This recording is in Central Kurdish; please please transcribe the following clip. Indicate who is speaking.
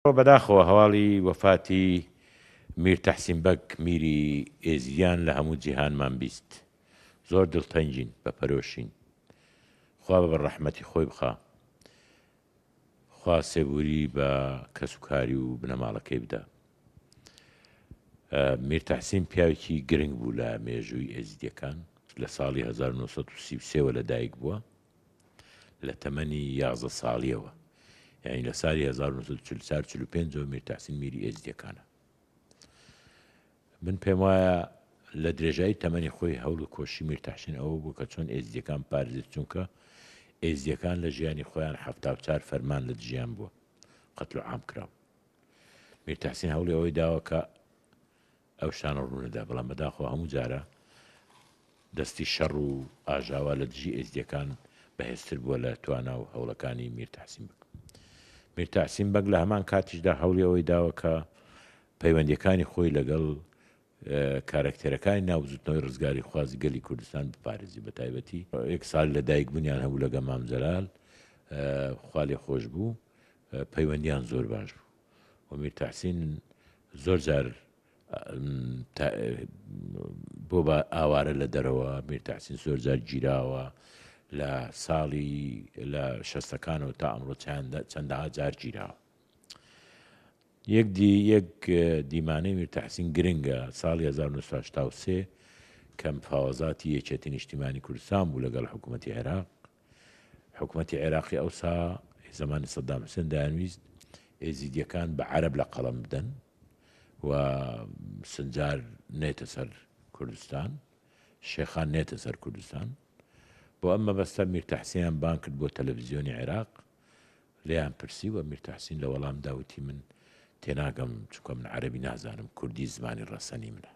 Speaker 1: بەداخەوە هەواڵی وەفاتی میر تەحسین بەگ میری ئێزیدیان لە هەموو جیهانمان 20. زۆر دڵتەنگین، بە پەرۆشین. خوا بە ڕەحمەتی خۆی بخا. خوا سێبووری بە کەسوکاری و بنەماڵەکەی بدا. میر تەحسین پیاوێکی گرنگ بوو لە مێژووی ئێزیدیەکان. لە ساڵی 1933 وە لەدایک بووە. لە تەمەنی 11 ساڵیەوە یانی لە سالی 1944 45 ەوە میر تەحسین میری ئێزدیەکانە. من پێم وایە لە درێژایی تەمەنی خۆی هەوڵ و کۆشی میر تەحسین ئەوە بوو کە چۆن ئێزدیەکان پارێزێت، چونکە ئێزدیەکان لە ژیانی خۆیان 74 فەرمان لە دژیان بووە، قەتل و عام کراو. میر تەحسین هەوڵی ئەوەی داوە کە ئەو شتانە ڕوونەدا، بەڵام بەداخەوە هەموو جارە دەستی شەڕ و ئاژاوە لە دژی ئێزدیەکان بەهێزتر بووە لە توانا و هەوڵەکانی میر تەحسین بەگ. میر تەحسین بەگ لە هەمان کاتیشدا هەوڵی ئەوەی داوە کە پەیوەندیەکانی خۆی لەگەڵ کارەکتەرەکانی ناو بزوتنەوەی ڕزگاری خوازی گەلی کوردستان بپارێزی، بە تایبەتی یەک ساڵ لە دایک بوونیان هەبوو لەگە مام جەلال خوا لێ خۆش بوو، پەیوەندیان زۆر باش بوو و میر تەحسین زۆر جار بۆ بە ئاوارە لە دەرەوە. میر تەحسین زۆر جار گیراوە، لە ساڵی لە شەستەکانەوە تا ئەمڕۆ چەندەها جار گیراوە. یەک دی یەک دیمانەی میر تەحسین گرنگە، ساڵی 1983 کە مفاوەزاتی یەکێتی نیشتیمانی کوردستان بوو لەگەڵ حکوومەتی عێراق. حکوومەتی عێراقی ئەوسا زمانی سەدام حوسێن دەیانویست ئێزیدیەکان بە عەرەب لە قەڵەم بدەن و سنجار نێتە سەر کوردستان، شێخان نێتە سەر کوردستان. بۆ ئەم مەبەستە میر تەحسینیان بانگ کرد بۆ تەلەڤزیۆنی عێراق، لێیان پرسی و میر تەحسین لە وەڵامدا وتی من تێناگەم، چونکە من عەرەبی نازانم، کوردی زمانی ڕەسەنی منە.